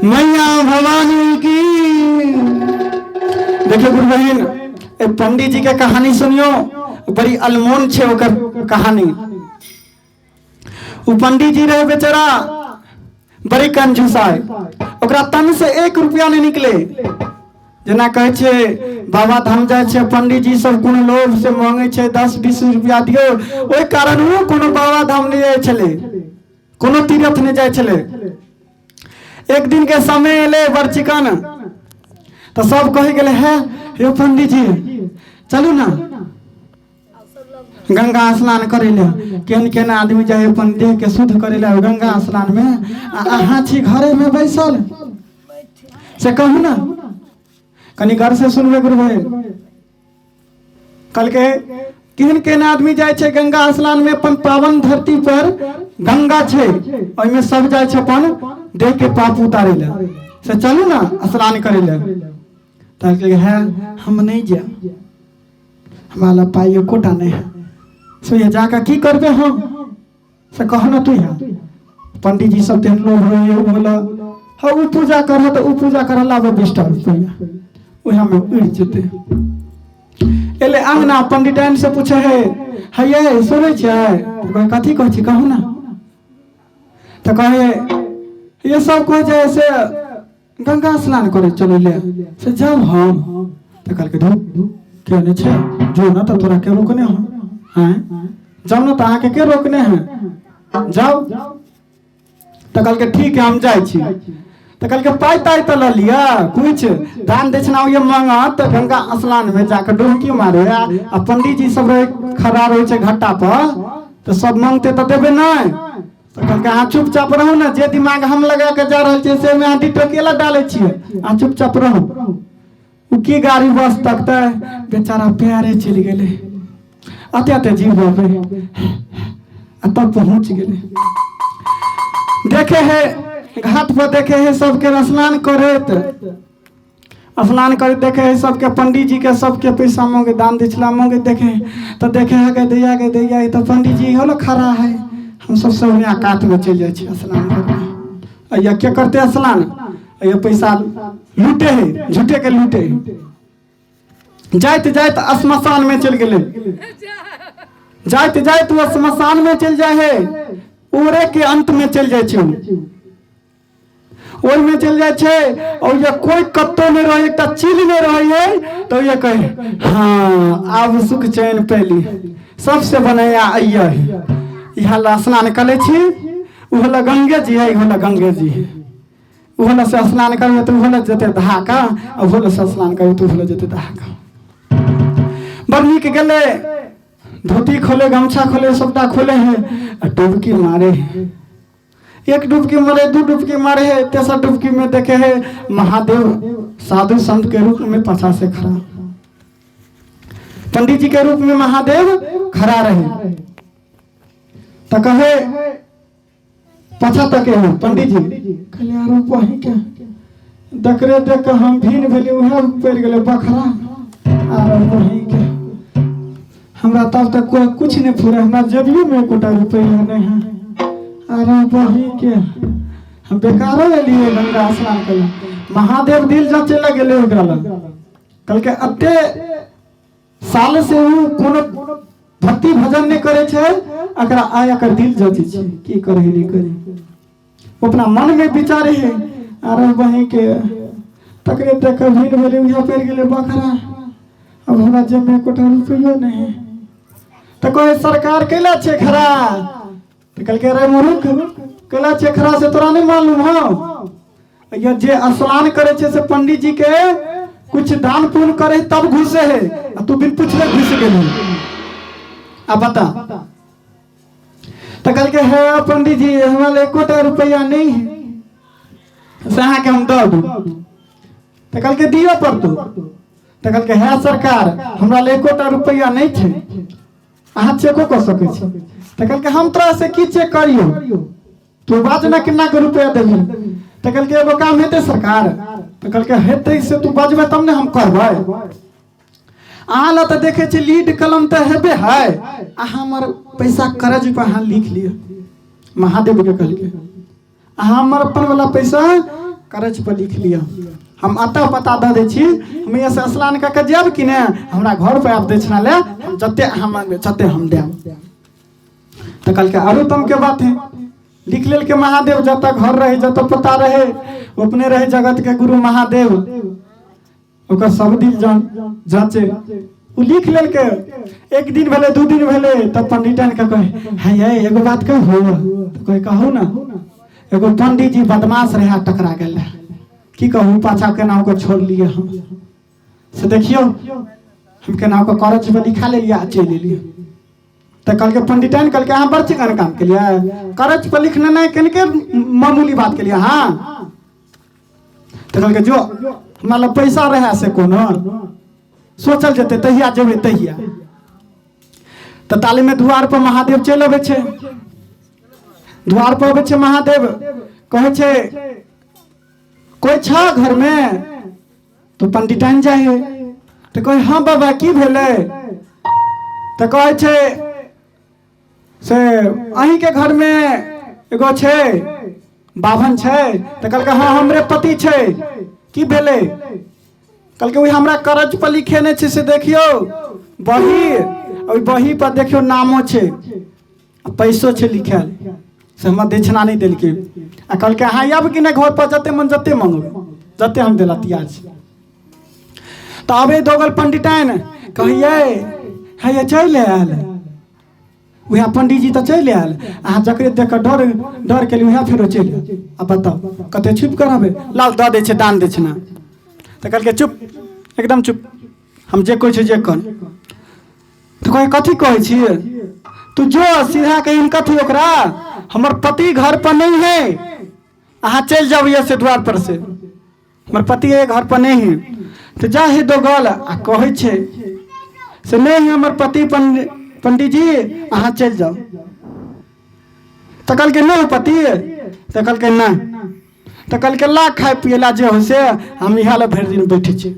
मैया भवानी की। देखियो गुरु बहिन, एक पंडित जी के कहानी सुनियो, बड़ी अलमोन छे ओकर कहानी। उ पंडित जी रहे बेचारा बड़ी कंजूस आए, ओकरा तन से 1 रुपया नहीं निकले। जेना कहै छै बाबा धाम जाइ छै पंडित जी सब कोनो लोभ से मांगे छै 10-20 रुपया दियौ, ओहि कारण ओ कोनो बाबा धाम नहीं जाइ छलै, कोनो तीर्थ नहीं जाइ छलै। एक दिन के समय एलै बड़ चिकन, तऽ सब कहि गेलै, हे यौ पंडित जी चलू ना गंगा स्नान करे ले। केहन केहन आदमी जाइ अपन देह के शुद्ध करे ले गंगा स्नान में, आ अहाँ छी घरे में बैसल। से कहू ना कनी घर से सुनबे गुरु भाई। कहलकै केहन केहन आदमी जाइ छै गंगा स्नान में, अपन पावन धरती पर गंगा छै ओहिमे सब जाइ छै अपन देह के पाप उतारे ले, से चलू ना स्नान करे ले। कहलकै है हम नहीं जायब, हमरा लग पाइ एकोटा नहीं है, से ये जाके की करबे हम, से कह ना तू। यहाँ पंडित जी सब तेहन लोभ रहे बोला हाँ उ पूजा कर तो उ पूजा कर लाबे 20 रुपया, वह में उड़ जेते। एले अंगना पंडिताइन से पूछे है, है ये सुनै छियै? तऽ कहे कथी कहै छी कहू ना। तऽ कहे ये सब कहै छै से गंगा स्नान करे चलै ले, से जाउ हम। तऽ कहलकै धू के नहि छै, जो ना तऽ तोरा के रोकने हो, हैं जाउ ना तऽ अहाँके के रोकने है, जाउ। तऽ कहलकै ठीक है हम जाइ छी। तऽ कहलकै पाइ ताइ तऽ लऽ लिअ, कुछ दान दक्षिणा ये मांगत तऽ गंगा स्नान में जाके डुबकी मारे, आ पंडित जी सब रहे खड़ा रहै छै घट्टा पर, तऽ सब मांगते तऽ देबै नहि। तऽ कहलकै अहाँ चुपचाप रहू ने, जे दिमाग हम लगा के जा रहल छियै से मे अहाँ डिटो केला डालै छियै, अहाँ चुपचाप रहू। ओ की गाड़ी बस तकतै, बेचारा प्यारे चलि गेलै, अते अते जीव बापे आ तब पहुँच गेलै। देखे है घाट पर देखे है सबके स्नान करैत, स्नान करैत देखे है सबके पंडित जी के सबके पैसा मांगे दान दक्षिणा मांगे देखे तो देखे है के दैया के दैया, तो पंडित जी होलो खड़ा है। हम सब सब यहाँ कात में चलि जाइ छी स्नान करने, अय्या के करते स्नान, अय्या पैसा लूटे है, झूठे के लूटे है। जाइत जाइत श्मशान में चलि गेलै, जाइत जाइत वो श्मशान में चलि जाइ है, ओरे के अंत में चलि जाइ छै, ओहिमे चलि जाइ छै और ये कोई कत्तो नहि रहै, एकटा चील नहि रहै है, तऽ ये कहे हाँ आब सुख चैन पैली, सबसे बनैया अइया है, इहा ला स्नान कऽ लै छी, ओहो ला गंगे जी है, इहो ला गंगे जी है, ओहो ला से स्नान करबै तऽ ओहो ला जेतै दहा कऽ, आ ओहो ला से स्नान करबै तऽ ओहो ला जेतै दहा कऽ। बड़ नीक गेलै, धोती खोले गमछा खोले सबटा खोले है आ डुबकी मारे है, एक डुबकी मारे दू डुबकी मारे है, तेसर डुबकी में देखे है महादेव साधु संत के रूप में पाछा से खड़ा, पंडित जी के रूप में महादेव खड़ा रहे। तो कहे पाछा तके है पंडित जी, कहले आरो वही के दकरे देख के हम भीन भेली, उहे पड़ गेलै बखरा, आरो वही के हमरा तब तक कोई कुछ नहीं फूरे, हमरा जेबियो में एकोटा रुपया नहीं है, अरे वही के हम बेकारो एलिए गंगा स्नान कर। महादेव दिल जँचे लग गेलै ओकरा लग, कहलकै एते साल से उ कोनो भक्ति भजन नहीं करे छै, एकरा आइ एकर दिल जँचे छै, की करे नहीं करे, अपना मन में विचारे है, अरे वही के तकरे देख भीड़ भेलै उहे पड़ि गेलै बखरा, अब हमरा जेब में एकोटा रुपैयो नहीं है। तऽ कहे सरकार कैला छै खड़ा, तऽ कहलकै अरे मूर्ख कैला छै खड़ा से तोरा नहीं मालूम हौ, या जे स्नान करे छै से पंडित जी के कुछ दान पुण्य करे तब घुसे है, आ तू बिन पूछले घुस गेली, आ बता। तऽ कहलकै हे पंडित जी हमरा लग एकोटा रुपैआ नहीं है, से अहाँके हम दऽ दू। तऽ कहलकै दिअ पड़तौ। तऽ कहलकै हे सरकार हमरा लग एकोटा रुपैआ नहीं छै, अहाँ चेको कऽ सकै छी। तऽ कहलकै हम तोरा से की चेक करियौ, तू बाज ना केना के रुपैआ देबही। तऽ कहलकै एगो काम हेतै सरकार। तऽ कहलकै हेतै से तू बजबै तब ने हम करबै, अहाँ लग तऽ देखै छी लीड कलम तऽ हेबे है, अहाँ हमर पैसा कर्ज पर अहाँ लिख लिअ। महादेव के कहलकै अहाँ हमर अपन वाला पैसा करज पर लिख लिअ, हम अतः पता दऽ दै छी, हम एहिसँ स्नान कऽ के जायब कि नहि, हमरा घर पर आबि दक्षिणा ले, हम जते अहाँ मांगबै तते हम देब। तऽ कहलकै आरो तमके बात है। लिख लेलकै महादेव, जतऽ घर रहे जतऽ पता रहे, ओ अपने रहे जगत के गुरु महादेव, ओकर सब दिल जान जाँचे, ओ लिख लेलकै। एक दिन भेलै, 2 दिन भेलै, तब पंडित आनि कऽ कहै, हे ये एगो बात कहू? तऽ कहै कहू ने। एगो पंडित जी बदमाश रहे, टकरा गेल रहे, की कहू, पाछा केना ओकर छोड़लियै हम, से देखियौ हम केना ओकर करज पर लिखा लेलियै आ चलि एलियै। तऽ कहलकै पंडिताइन, कहलकै अहाँ बड़ चिकन काम केलियै, करज पर लिखने नहि केनके मामूली बात केलियै अहाँ। तऽ कहलकै जो हमरा लग पैसा रहए से कोनो सोचल जेतै, तहिया जेबै तहिया। तऽ ताली में दुआर पर महादेव चलि अबै छै, द्वार पर अबै छै महादेव, कहै छै कोइ छ घर में? तो पंडिताइन जाइ है तऽ कहै हँ बाबा की भेलै? तऽ कहै छै से अहीँके घरमे एगो छै बाभन छै। तऽ कहलकै हँ हमरे पति छै, की भेलै? कहलकै ओहि हमरा करज पर लिखेने छै, से देखियौ बही, ओहि बही पर देखियौ नामो छै आ पैसो छै लिखल, से हमर दक्षिणा नहि देलकै। आ कहलकै अहाँ आयब कि नहि घर पर, जते मन जते मंगबै जते हम देला तैयार छी। तऽ आबे दोगल पंडिताइन कहियै हे चलि आयल उएह पंडीजी, तऽ चलि आयल, अहाँ जकरे देख कऽ डर डर केली उएह फेरो चलि आयल। आ बताउ कते छुपि कऽ रहबै, लाउ दऽ दै छै दान दै छै ने। तऽ कहलकै चुप, एकदम चुप, हम जे कहै छियै जे कर। तऽ कहै कथी कहै छियै तू, जो सीधा कही कथी ओकरा, हमर पति घर पर नहीं है, अहाँ चलि जाउ ये से द्वार पर से, हमर पति है घर पर नहीं है। तऽ जा हे दोगल आ कहै छै से नहीं है हमर पति पंडीजी, अहाँ चलि जाउ। तऽ कहलकै नहि पति? तऽ कहलकै नहि। तऽ कहलकै ला खाय पियै ला जे होइ से, हम इएह लए भरि दिन बैठे छी,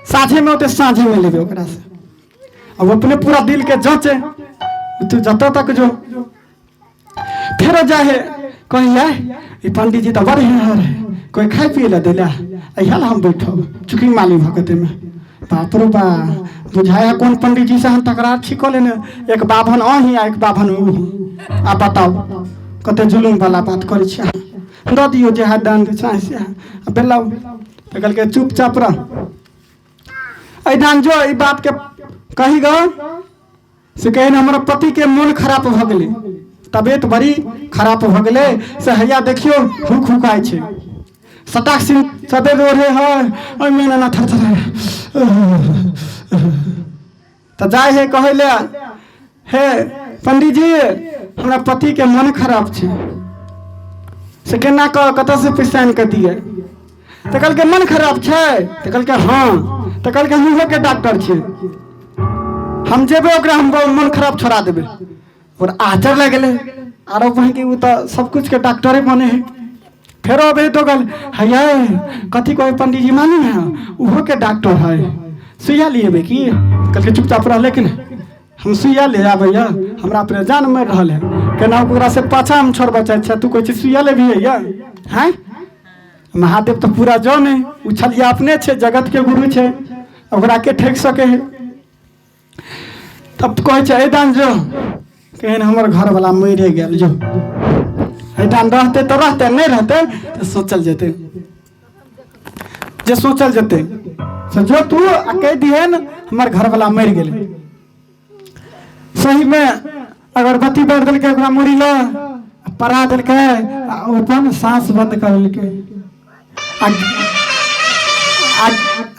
साँझेमे औतै साँझेमे लेबै ओकरासँ। अब अपने पूरा दिल के जाँचे तू जतऽ तक जो। फेरो जा हे कही आय ई पंडीजी तऽ बड़ हेहर है, कोई खाय पिए ला देला इएह ला हम बैठब चुकी माली भगते में। बाप रो बा, बुझाय है कोन पंडीजी से हम तकरार छी कऽ लेने, एक बाभन अहीं आ एक बाभन ऊ। आ बताउ कते जुलुम वाला बात करै छी अहाँ, दऽ दियौ जे है दान दै छै से आ बेला। तऽ कहलकै चुपचाप रह, एहिठाम जो ई बात के कही गो से कहे हमर पति के मोन खराब भऽ गेलै, तबियत बड़ी खराब भऽ गेलै, से हैया देखियौ हुक हुकाइ छै, सटाक सिंह सदैव ओढ़े है ओहिमे एना थर थर। तऽ जाइ है कहै ले, हे पंडीजी हमरा पति के मन खराब छै, से केना कऽ कतऽसँ पैसा आनि कऽ दियै? तऽ कहलकै मन खराब छै? तऽ कहलकै हँ। तऽ कहलकै हमहूँ के डॉक्टर छियै, हम जेबै ओकरा हम मन खराब छोड़ा देबै। और आचर लागि गेलै, आरो बहिन ओ तऽ सबकिछुके डॉक्टरे बने है। फेरो अबे तो गल हैया कथी कहै पंडीजी मालूम है, ओहो के डॉक्टर है, सुइया लिए की? कहलकै चुपचाप रह, लेकिन हम सुइया ले आबैया, हमरा अपने जान मरि रहल है, केना ओकरा से पाछा हम छोड़बा चाहै छियै, तू कहै छी सुइया लेबही हैया? हैं महादेव तऽ पूरा जन है, ओ छलिया अपने छै, जगत के गुरु छै, ओकरा के ठकि सकै है? तब कहै छै एहिदान जो केहन हमर घरवला मरिए गेल, जो एहिदान रहतै तऽ रहतै, नहि रहतै तऽ सोचल जेतै, जे सोचल जेतै से जो तू आ कहि दिहन हमर घरवला मरि गेलै। सहीमे अगरबत्ती बारि देलकै ओकरा मुड़ी लऽ, पड़ा देलकै आ ओ अपन साँस बंद कऽ लेलकै आ आ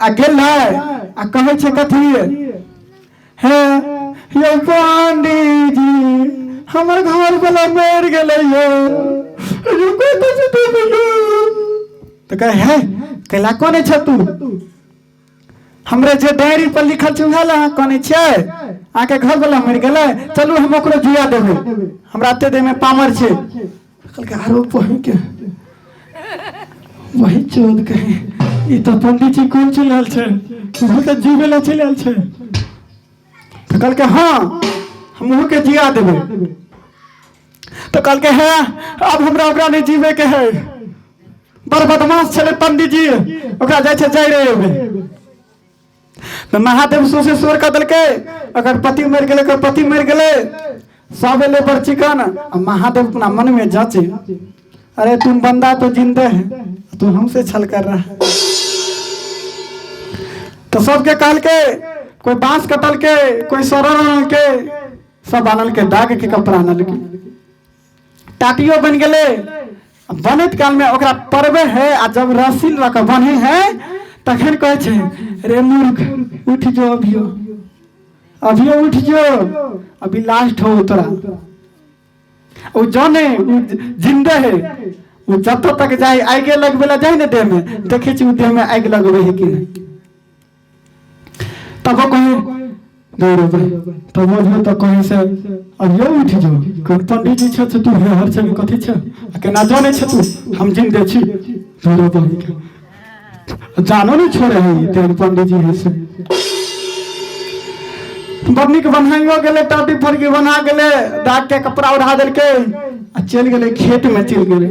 आ गेलै आ कहै छै कथी, हे यौ पंडीजी हमर घर वाला मरि गेलै यौ, रुको तऽ तऽ कहै हे कैला कोने छ तू, हमरे जे डायरी पर लिखल छै उएह लए अहाँ कनै छियै? अहाँके घरवला मरि गेलै, चलू हम ओकरो जुआ देबै, हमरा एते देहमे पामर छै। कहलकै आरो के वही चोद कहे ई तऽ पंडित जी कोन चलि आयल छै, ओहो तऽ जीवे लए चलि आयल छै। तऽ कहलकै हँ हम ओहो के जिया देबै। तऽ कहलकै हे अब हमरा ओकरा नहि जीवे के है। बड़ बदमाश छलै पंडीजी, ओकरा जाइ छै जाय रे। तऽ महादेव सोसे शोर कऽ देलकै, ओकर पति मरि गेलै, ओकर पति मरि गेलै। सब एलै बड़ चिकन आ महादेव अपना मन में जाचे, अरे तुम बंदा तो जिंदे है, तू हमसे छल कर रहा है। तो सबके कहलकै, कोई बांस कटलकै, कोई सरल आनलकै, सब आनलकै, दाग के कपड़ा आनलकै, टाटियो बनि गेलै। बनैत कालमे ओकरा परबै है आ जब रस्सी लऽ कऽ बन्है है तखन कहै छै, रे मूर्ख, उठि जो, अभियो अभियो उठि जो, अभी लास्ट हो तोरा। ओ जाने ओ जिंदे है। ओ जतऽ तक जाय आगे लगबै लए जाय ने देह में, देखै छी ओ देह में आगि लगबै है कि नहि। तब वो कहे दौड़ेबै, तब वो भी तऽ कहीं से अभियो उठि जाओ। कोन पंडित जी छै तू, हे हर छै कथी छै आ केना जानै छै तू हम जिंदे छी? दौड़ेबै के जानो नहीं छोड़े है तेहन पंडित जी है। से बड़ नीक बनाइयो गेलै, टाटी फरकी बना गेलै, दाग के कपड़ा ओढ़ा देलकै आ चलि गेलै खेत में, चलि गेलै।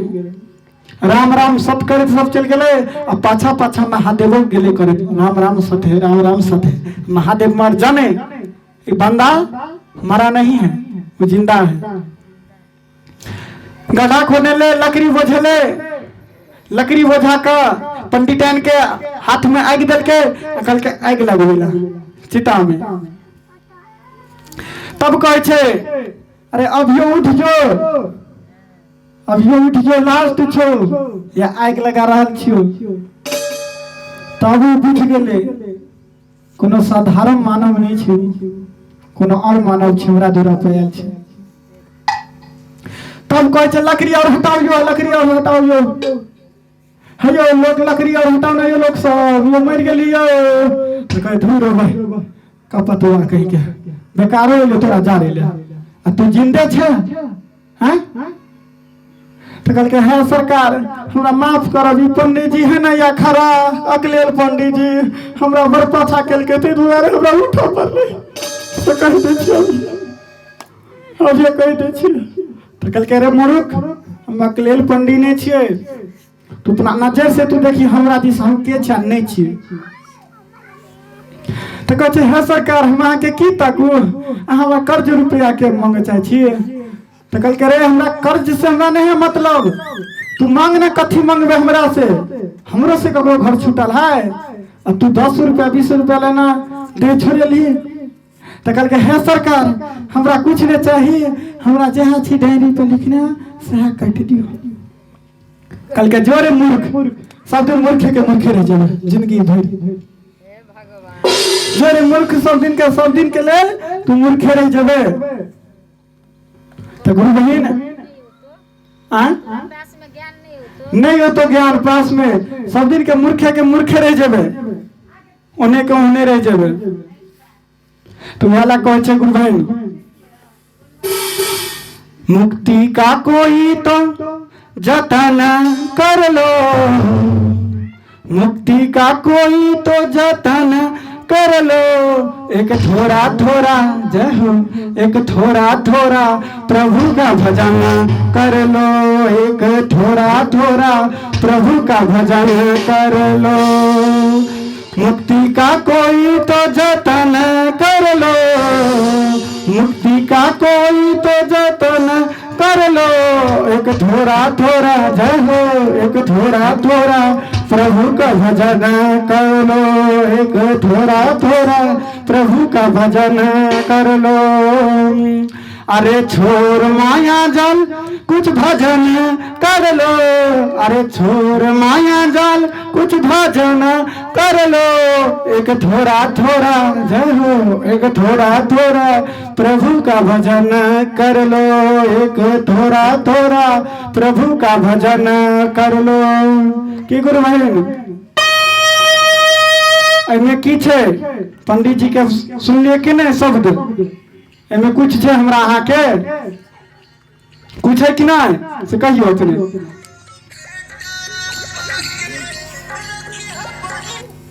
राम राम सत करैत सब चलि गेलै आ पाछा पाछा महादेवो गेलै करैत राम राम सत है, राम राम सत है। महादेव मर जाने ई बंदा मरा नहीं है, वो जिंदा है। गड्ढा खोने ले लकड़ी बोझेले, लकड़ी बोझा कऽ पंडिताइन के हाथ में आगि देलकै आ कहलकै आगि लगबै ला चिता में। तब कहै छै, अरे अभियो उठ जो, अभियो उठ जो, लास्ट छौ या आगि लगा रहल छियौ। तब ओ बुझि गेलै कोनो साधारण मानव नहि छै, कोनो और मानव छै, हमरा दूरा पर आयल छै। तब कहै छै, लकड़ी और हटाउ यौ, लकड़ी और हटाउ यौ, हे यौ लोक, लकड़ी और हटाउ ने यौ लोक सब, यो मरि गेली यौ। तऽ कहै, धूर भाइ कपतुआ कहि के, बेकारो एलो तोरा जारे ले आ तू जिंदे छै? हैं? तऽ कहलकै, हे सरकार, हमरा माफ करब, ई पंडीजी है ने या खरा अकलेल पंडीजी हमरा बड़ पाछा केलकै, ताहि दुआरे हमरा उठऽ पड़लै। से कहि दै छियै, अभी कहि दै छियै। तऽ कहलकै, रे मूर्ख, हम अकलेल पंडी नहि छियै, तू अपना नजर से तू देखी हमरा दिस, हम के छियै आ नहि छियै। तऽ कहै छै, हे सरकार, हम अहाँके की ताकू, अहाँ हमरा कर्ज रुपैआके मांगऽ चाहै छियै? तऽ कहलकै, रे, हमरा कर्ज से हमरा नहि है मतलब, तू मांग ने, कथी मांगबे हमरा से? हमरो से ककरो घर छूटल है? आ तू 10 रुपया 20 रुपया लेना दे छोड़ली। तऽ कहलकै, हे सरकार, हमरा कुछ नहि चाही, हमरा जएह छी डायरी पर लिखने सएह काटि दियौ। कहलकै, जोरे मूर्ख, सब दिन मूर्खे के मूर्खे रहि जेबै जिंदगी भरि। जोरे मूर्ख, सब दिन के सब दिन के लेल तू मूर्खे रहि जेबै। तऽ गुरु बहिन आ पास में ज्ञान नहीं हो तो नहीं हो तो ज्ञान पास में सब दिन के मूर्खे के मूर्खे रहि जेबै, ओने के ओहने रहि जेबै। तऽ वएह ला कहै छै गुरु बहिन, मुक्ति का कोई तो जतन कर लो, मुक्ति का कोई तो जतन कर लो, एक थोड़ा थोड़ा जय हो, एक थोड़ा थोड़ा प्रभु का भजन कर लो, एक थोड़ा थोड़ा प्रभु का भजन कर लो, मुक्ति का कोई तो जतन कर लो, मुक्ति का कोई तो जतन कर लो, एक थोड़ा थोड़ा जय हो, एक थोड़ा थोड़ा प्रभु का भजन कर लो, एक थोड़ा थोड़ा प्रभु का भजन कर लो। अरे छोड़ माया जाल कुछ भजन कर लो, अरे छोड़ माया जाल कुछ भजन कर लो, एक थोड़ा थोड़ा जय हो, एक थोड़ा थोड़ा प्रभु का भजन कर लो, एक थोड़ा थोड़ा प्रभु का भजन कर लो। की गुरु बहिन, एहिमे की छै? पंडित जी के सुनलियै कि नहि शब्द? एहिमे कुछ छै? हमरा अहाँके कुछ है कि नहि से कहियौ अपने।